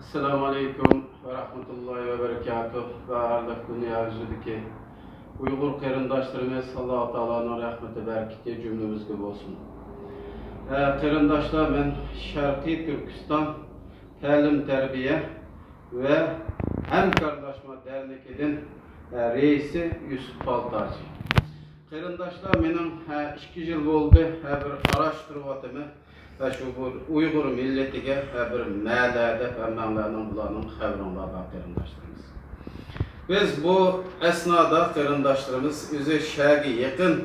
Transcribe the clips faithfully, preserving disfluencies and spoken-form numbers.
ئەسسالامۇ ئەلەيكۇم ۋە رەھمەتۇللاھى ۋە بەرىكاتۇھ. بارلىق دۇنيا يۈزىدىكى ئۇيغۇر قېرىنداشلىرىمىز، ئاللاھ تائالانىڭ رەھمىتى، بەرىكىتى جۈملىمىزگە بولسۇن. ئە، قېرىنداشلار، مەن شەرقىي تۈركىستان تەلىم تەربىيە ۋە ھەمكارلاشما دەرنىكىدىن، ئە، رەئىسى يۈسۈپ پالتاچى. قېرىنداشلار، مېنىڭ، ئە، ئىككى يىل بولدى، ئە، بىر ئاراشتۇرۇۋاتىمەن. ھە، شۇ بىر ئۇيغۇر مىللىتىگە، ھە، بىر مەلە دەپ ھەممەڭلارنىڭ بۇلارنىڭ خەۋىرىڭلار بار، قېرىنداشلىرىمىز. بىز بۇ ئەسنادا، قېرىنداشلىرىمىز، ئۆزى شەگە يېقىن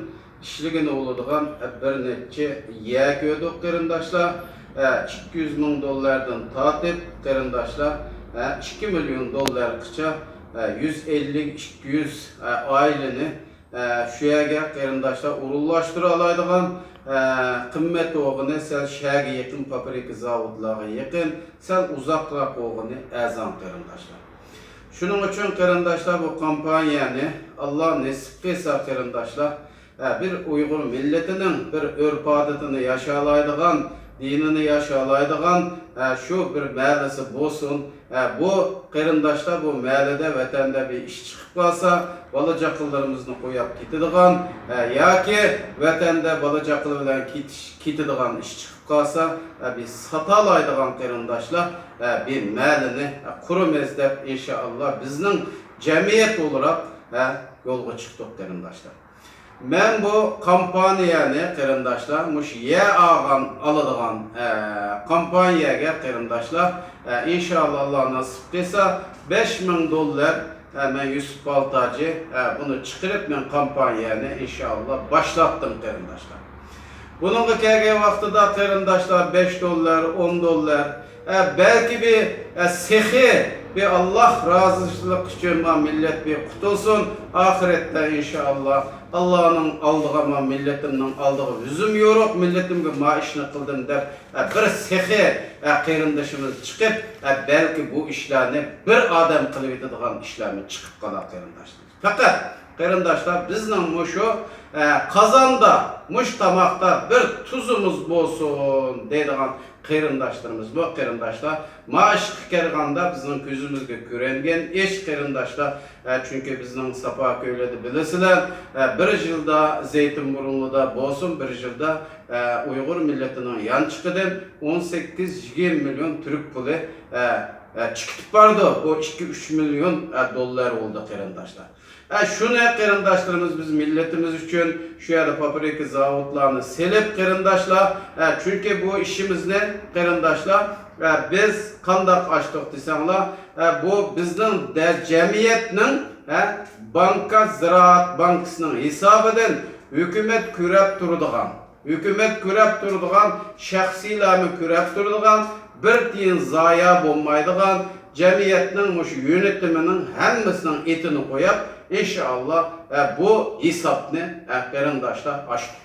ئىشلىگىنى بولىدىغان، ھە، بىر نەچچە يەر كۆردۇق، قېرىنداشلار. ھە، ئىككى يۈز مىڭ دوللاردىن تارتىپ، قېرىنداشلار، ھە، ئىككى مىليون دوللارغىچە، ھە، يۈز ئەللىك، ئىككى يۈز، ھە، ئائىلىنى ئە، شۇ يەرگە قېرىنداشلار ئورۇنلاشتۇرالايدىغان، ئە، قىممەت بولغىنى سەل شەھەرگە يېقىن، پابرىكا، زاۋۇتلارغا يېقىن، سەل ئۇزاقراق بولغىنى ئەرزان، قېرىنداشلار. شۇنىڭ ئۈچۈن، قېرىنداشلار، بۇ كامپانىيەنى ئاللا نېسىپ قىلسا، قېرىنداشلار، ئە، بىر ئۇيغۇر مىللىتىنىڭ بىر ئۆرپ-ئادىتىنى ياشالايدىغان، دىنىنى ياشالايدىغان، ئە، شۇ بىر مەھەللىسى بولسۇن. ئە، بۇ قېرىنداشلار، بۇ مەھەللىدە، ۋەتەندە بىر ئىش چىقىپ قالسا، بالا-چاقىلىرىمىزنى قويۇپ كېتىدىغان، ئە، ياكى ۋەتەندە بالا-چاقىلار بىلەن كېتىش، كېتىدىغان ئىش چىقىپ قالسا، ئە، بىز ساتالايدىغان قېرىنداشلار، ئە، بىر مەھەللىنى، ئە، قۇرىمىز دەپ، ئىنشائاللا، بىزنىڭ جەمئىيەت ئولىراق، ئە، يولغا چىقتۇق، قېرىنداشلار. مەن بۇ كامپانىيەنى، قېرىنداشلار، مۇشۇ يەر ئالغان، ئالىدىغان، ئە، كامپانىيەگە، قېرىنداشلار، ئە، ئىنشائاللا، ئاللا ناسىپ قىلسا، بەش مىڭ دوللار، ئە، مەن يۈسۈپ پالتاچى، ئە، بۇنى چىقىرىپ، مەن كامپانىيەنى، ئىنشائاللا، باشلاتتىم، قېرىنداشلار. بۇنىڭغا كەلگەن ۋاقتىدا، قېرىنداشلار، بەش دوللار، ئون دوللار، ئە، بەلكى بىر، ئە، سېخى بىر، ئاللا رازىلىقى ئۈچۈن ما مىللەت بىر قۇتۇلسۇن. ئاخىرەتتە، ئىنشائاللا، ئاللانىڭ ئالدىغا، ما مىللىتىمنىڭ ئالدىغا يۈزۈم يورۇق، مىللىتىمگە ما ئىشنى قىلدىم دەپ، ئە، بىر سېخى، ئە، قېرىندىشىمىز چىقىپ، ئە، بەلكى بۇ ئىشلارنى بىر ئادەم قىلىۋېتىدىغان ئىشلارمۇ چىقىپ قالار، قېرىنداشلار. پەقەت، قېرىنداشلار، بىزنىڭ مۇشۇ، ئە، قازاندا، مۇشۇ تاماقتا بىر تۇزىمىز بولسۇن دەيدىغان قېرىنداشلىرىمىز بۇ، قېرىنداشلار. ما ئىشقا كەلگەندە بىزنىڭ كۆزىمىزگە كۆرۈنگەن ئىش، قېرىنداشلار. ئە، چۈنكى بىزنىڭ ساپا كۆلىدە بىلىسىلەر، ئە، بىر يىلدا زەيتىنبۇرۇنلۇدا بولسۇن، بىر يىلدا، ئە، ئۇيغۇر مىللىتىنىڭ يانچۇقىدىن ئون سەككىز يىگىرمە مىليون تۈرك پۇلى، ئە، ئە، چىقىپ بارىدۇ. بۇ ئىككى ئۈچ مىليون، ئە، دوللار بولدى، قېرىنداشلار. ئە، شۇنى قېرىنداشلىرىمىز، بىز مىللىتىمىز ئۈچۈن شۇ يەردە پابرىكا، زاۋۇتلارنى سېلىپ، قېرىنداشلار، ئە، چۈنكى بۇ ئىشىمىزنى، قېرىنداشلار، ئە، بىز قانداق ئاچتۇق دېسەڭلار، ئە، بۇ بىزنىڭ دە-، جەمئىيەتنىڭ، ئە، بانكا، زىرائەت بانكىسىنىڭ ھېسابىدىن ھۆكۈمەت كۆرەپ تۇرىدىغان، ھۆكۈمەت كۆرەپ تۇرىدىغان، شەخسىيلەرمۇ كۆرەپ تۇرىدىغان، بىر تىيىن زايە بولمايدىغان، جەمئىيەتنىڭ مۇشۇ يۆنىتىمىنىڭ ھەممىسىنىڭ ئېتىنى قويۇپ، ئىنشائاللا، ئە، بۇ ھېسابنى، ئە، قېرىنداشلار، ئاچتۇق.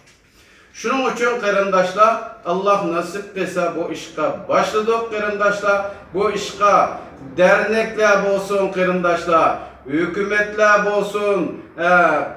شۇنىڭ ئۈچۈن، قېرىنداشلار، ئاللا ناسىپ قىلسا، بۇ ئىشقا باشلىدۇق، قېرىنداشلار. بۇ ئىشقا دەرنەكلەر بولسۇن، قېرىنداشلار، ھۆكۈمەتلەر بولسۇن، ئە،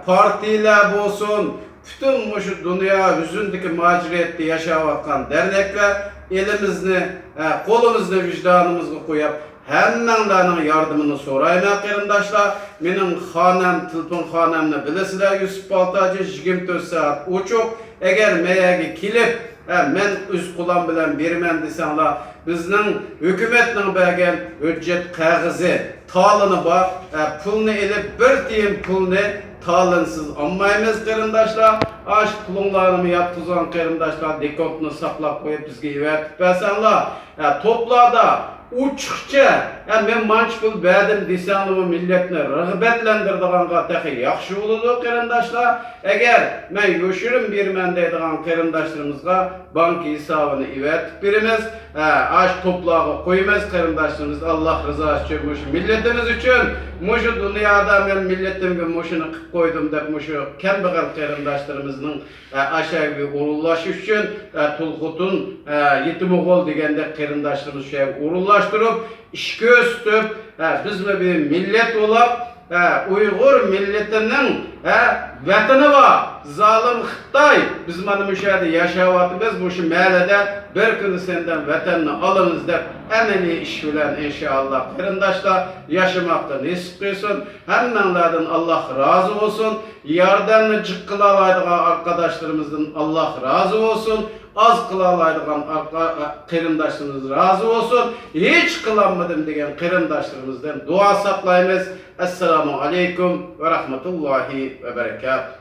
پارتىيىلەر بولسۇن، پۈتۈن مۇشۇ دۇنيا يۈزىدىكى مۇھاجىرەتتە ياشاۋاتقان دەرنەكلەر ئېلىمىزنى، ئە، قولىمىزنى ۋىجدانىمىزغا قويۇپ، ھەممەڭلارنىڭ ياردىمىنى سورايمەن، قېرىنداشلار. مېنىڭ خانەم، تېلېفون خانەمنى بىلىسىلەر، يۈسۈپ پالتاچى، يىگىرمە تۆت سائەت ئوچۇق. ئەگەر مەيەگە كېلىپ، ئە، مەن ئۆز قولۇم بىلەن بېرىمەن دېسەڭلار، بىزنىڭ ھۆكۈمەتنىڭ بەرگەن ھۆججەت قەغىزى، تالونى بار. ئە، پۇلنى ئېلىپ، بىر تىيىن پۇلنى تالونسىز ئالمايمىز، قېرىنداشلار. ئاشۇ پۇلۇڭلارنىمۇ ياتقۇزغان قېرىنداشلار، دېكونتنى ساقلاپ قويۇپ، بىزگە ئەۋەتىپ بەرسەڭلار. ئە، توپلاردا ئوچۇقچە، ئە، مەن مانچە پۇل بەردىم دېسەڭلارمۇ، مىللەتنى رىغبەتلەندۈرىدىغانغا تېخى ياخشى بولىدۇ، قېرىنداشلار. ئەگەر مەن يوشۇرۇن بېرىمەن دەيدىغان قېرىنداشلىرىمىزغا بانكا ھېسابىنى ئېۋەتىپ بېرىمىز. ھە، ئاشۇ توپلارغا قويىمىز، قېرىنداشلىرىمىز، ئاللا رىزاسى ئۈچۈن، مۇشۇ مىللىتىمىز ئۈچۈن، مۇشۇ دۇنيادا مەن مىللىتىمگە مۇشۇنى قىلىپ قويدۇم دەپ، مۇشۇ كەمبەغەل قېرىنداشلىرىمىزنىڭ، ھە، ئاشۇ يەرگە ئورۇنلىشىش ئۈچۈن، ھە، تۇل خوتۇن، ھە، يېتىم ئوغۇل دېگەندەك قېرىنداشلىرىمىز شۇ يەرگە ئورۇنلاشتۇرۇپ، ئىش كۆرسىتىپ، ھە، بىزمۇ بىر مىللەت بولاپ، ھە، ئۇيغۇر مىللىتىنىڭ ھە، ۋەتىنى بار زالىم خىتاي، بىز مانا مۇشۇ يەردە ياشاۋاتىمىز، مۇشۇ مەھەللىدە، بىر كۈنى سەندىن ۋەتەننى ئالىمىز دەپ ئەمەلىي ئىش بىلەن ئىنشائاللا قېرىنداشلار ياشىماققا نېسىپ قىلسۇن. ھەممەڭلاردىن ئاللاھ رازى بولسۇن. ياردەمنى جىق قىلالايدىغان ئارقىداشلىرىمىزدىن ئاللاھ رازى بولسۇن. ئاز قىلالايدىغان ئارقا-، قېرىنداشلىرىمىز رازى بولسۇن. ھېچ قىلالمىدىم دېگەن قېرىنداشلىرىمىزدىن دۇئا ساقلايمىز. ئەسسالامۇ ئەلەيكۇم ۋە رەھمەتۇللاھى ۋە بەرەكاتۇھ.